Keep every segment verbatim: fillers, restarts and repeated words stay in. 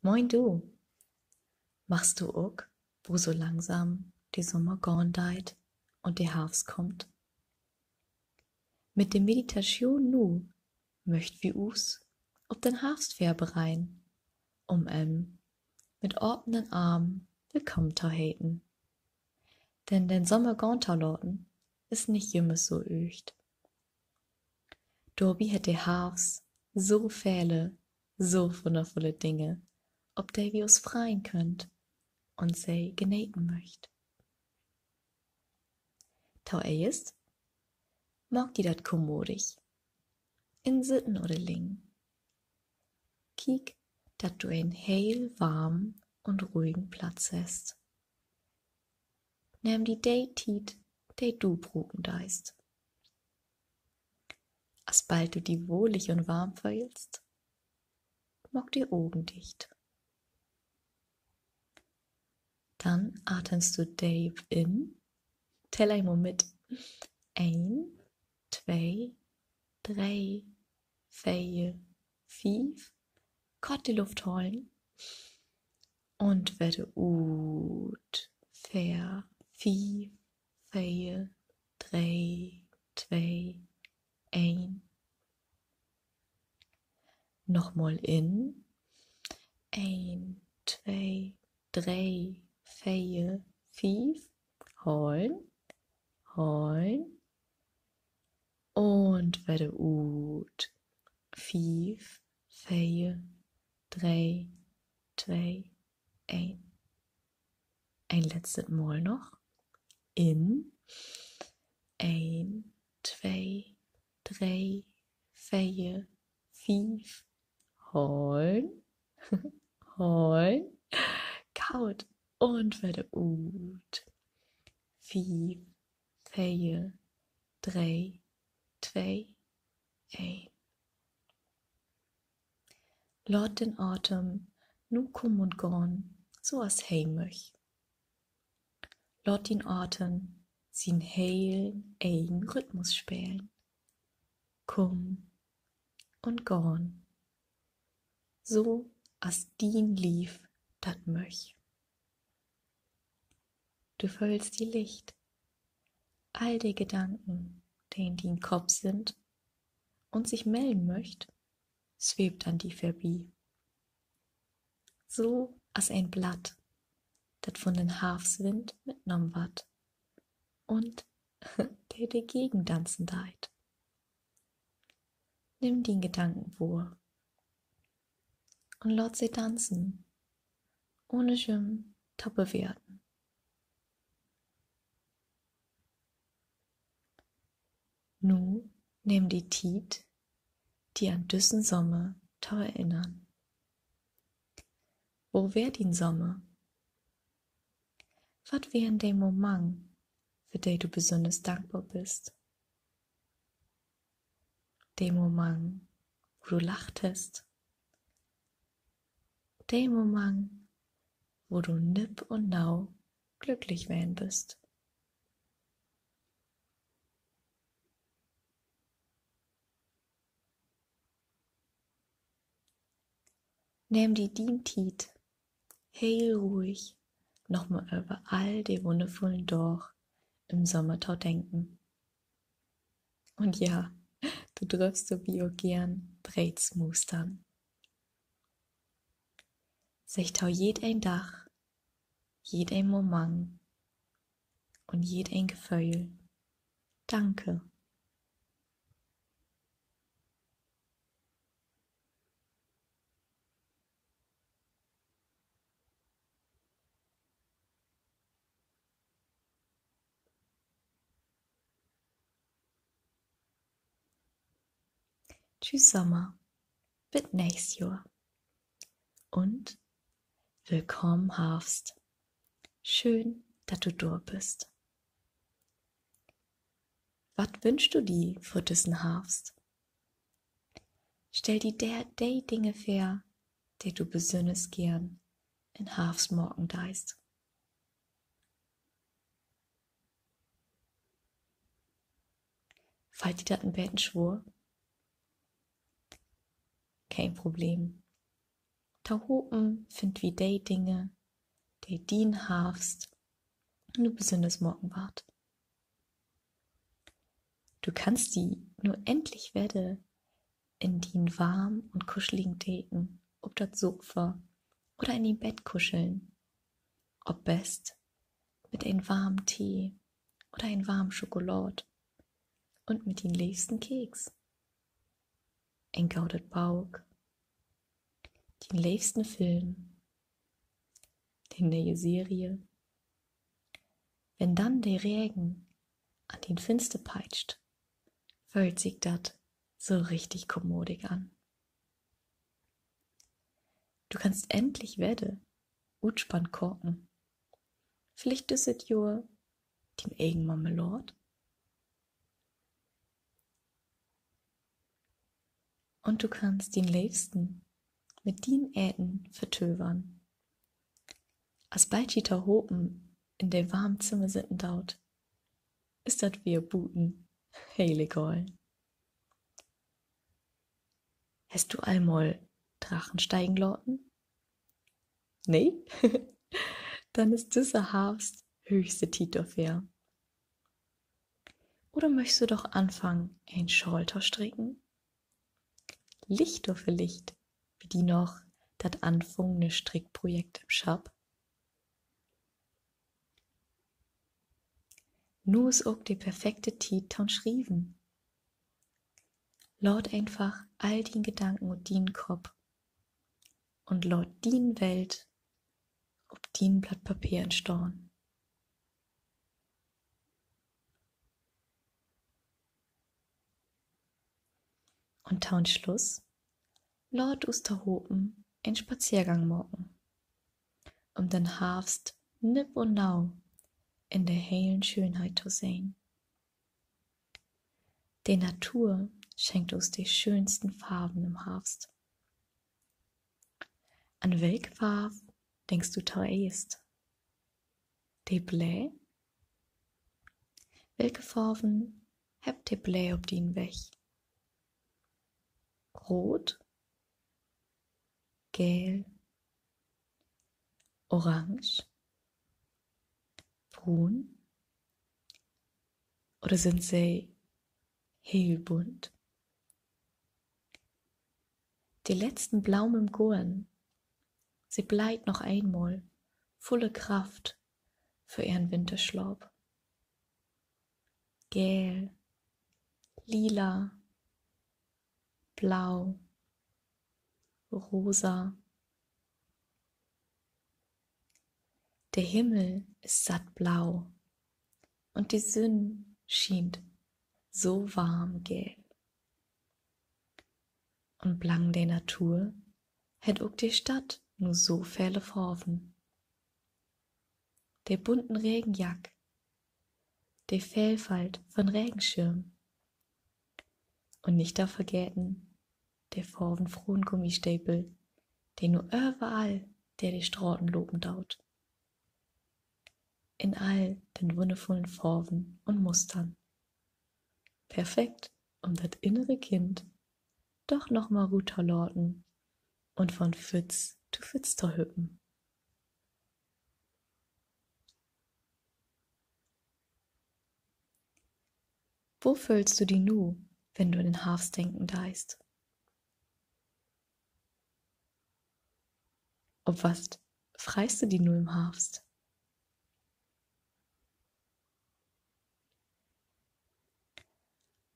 Moin du! Markst du ok, wo so langsam de Sommer gahn deit un de Harvst kummt? Mit de Meditatschoon nu möcht wi us op den Harvst vörbereiden, üm em mit apen Armen willkamen to heten. Denn den Sommer gahn to laten is nich jümmers so ööcht. Dorbi hett de Harvst so vele, so wunnervulle Dinge, op de wi us freien köönt un se geneten möcht. Toeerst maak di dat kommodig, in Sitten oder Liggen. Kiek, dat du en heel warmen un ruhigen Platz hest. Nehm di de Tiet, de du bruken deist. Asbald du di wohlig un warm föhlst, maak de Ogen dicht. Denn atenst du deep in. Tell eenmal mit. Een, twee, dree, veer, fief. Kort de Luft holen. Un wedder ut. Veer, fief, veer, dree, twee, een. Nochmal in. Een, twee, dree, veer, fief. Holen. Holen. Un wedder ut. Fief, veer, dree, twee, een. Een letztet Mal noch. In. Een, twee, dree, veer, fief. Holen. Holen. Goot. Un wedder ut. Fief, veer, dree, twee, een. Laat den Atem nu kamen un gahn, so as he möcht. Laat dien Atem sien heel egen Rhythmus spelen. Kamen un gahn. So as dien Lief dat möcht. Du föhlst di licht. All de Gedanken, de in dien Kopp sünd un sik mellen möcht, sweevt an di vörbi. So as en Blatt, dat vun den Harvstwind mitnahmen warrt un de, de gegendanzen deit. Nimm dien Gedanken wohr un laat se danzen, ahn jüm to bewerten. Nu nehm di Tiet, di an düssen Sommer to erinnern. Wo weer dien Sommer? Wat weren de Momang, för de du besünners dankbor büst? De Momang, wo du lacht hest? De Momang, wo du nipp un nau glücklich ween büst? Nehm di dien Tiet, heel ruhig nochmal över all de wunnervullen Daag in'n Sommer to denken. Un ja, du dröffst dorbi ok geern breet smustern. Segg to jedeen Dag, jedeen Momang un jedeen Geföhl: Danke. Tschüüs Sommer, bit nächst Johr. Un willkamen Harvst. Schöön, dat du dor büst. Wat wünschst du di för düssen Harvst? Stell di de, de Dinge vör, de du besünners geern in'n Harvst maken deist. Fallt di dat en beten swoor? Keen Problem. Tohopen finnt wi de Dinge, de dien Harvst nu besünners maken warrt. Du kannst di nu endlich wedder in dien warm un kuscheligen Deken op dat Sofa oder in dien Bett kuscheln. Op best mit en warmen Tee oder en warm Schokolaad un mit dien leevsten Keks. En godet Book, dien leevsten Film, de ne'e Serie. Wenn denn de Regen an dien Finster peitscht, föhlt sik dat so richtig kommodig an. Du kannst endlich wedder utspannt kaken. Villicht düsset Johr dien egen Marmelaad. Un du kannst dien Leevsten mit dien Eten vertövern. As bald ji tohopen in de warm Zimmer sitten doot, is dat Weer buten heel egal. Hest du al mal Drachen steigen laten? Nee? Denn is düsse Harvst hööchste Tiet dorför. Oder möchst du doch anfangen, en Schaal to stricken? Liggt dor villicht bi di noch dat anfungene Strickprojekt in'n Schapp? Nu is ok de perfekte Tiet to'n Schrieven. Laat eenfach all dien Gedanken ut dien Kopp un laat dien Welt op dien Blatt Papier entstahn. Un to'n Sluss, laat us tohopen en Spazeergang maken, üm den Harvst nipp un nau in de helen Schöönheit to sehn. De Natur schenkt us de schöönsten Farven in'n Harvst. An welke Farv denkst du toeerst? De Blääd? Welke Farven hebbt de Blääd op dien Weg? Root, geel, orange, bruun? Oder sünd se heel bunt? De letzten Blomen in'n Goorn, se bleiht noch eenmal vulle Kraft för ehren Winterslaap. Geel, lila, blau, rosa. De Himmel is satt blau un de Sünn schient so warm geel. Un blang de Natur hett ok de Stadt nu so vele Farven. De bunten Regenjack, de Veelfalt von Regenschirm un nich to vergeten de farvenfrohen Gummistevel, de nu överall dör de Straten lopen doot. In all den wunnervullen Farven un Mustern. Perfekt, üm dat innere Kind doch noch mal ruttolaten un von Pütz to Pütz to hüppen. Wo föhlst du di nu, wenn du an den Harvst denken deist? Op wat freist du di nu in'n Harvst?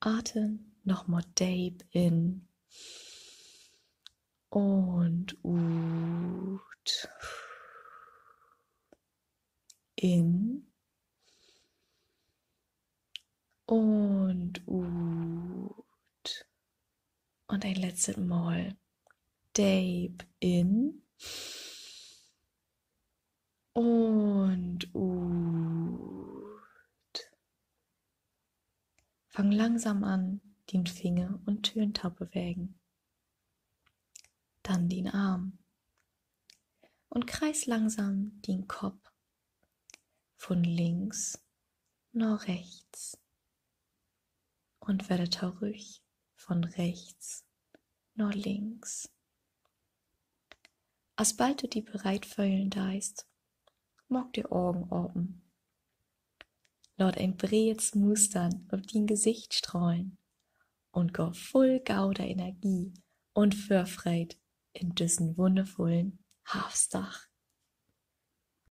Aten noch mal deep in un ut. In un ut. Un een letztet Mal deep in un ut. Fang langsam an, dien Finger un Töhn to bewegen. Denn dien Arm. Un kreis langsam dien Kopp von links na rechts un wedder torüch von rechts na links. Asbald du di bereit föhlen deist, maak de Ogen apen. Laat en breed Smustern op dien Gesicht strahlen un gah vull goder Energie un Vörfreud in düssen wunnervullen Harvstdag.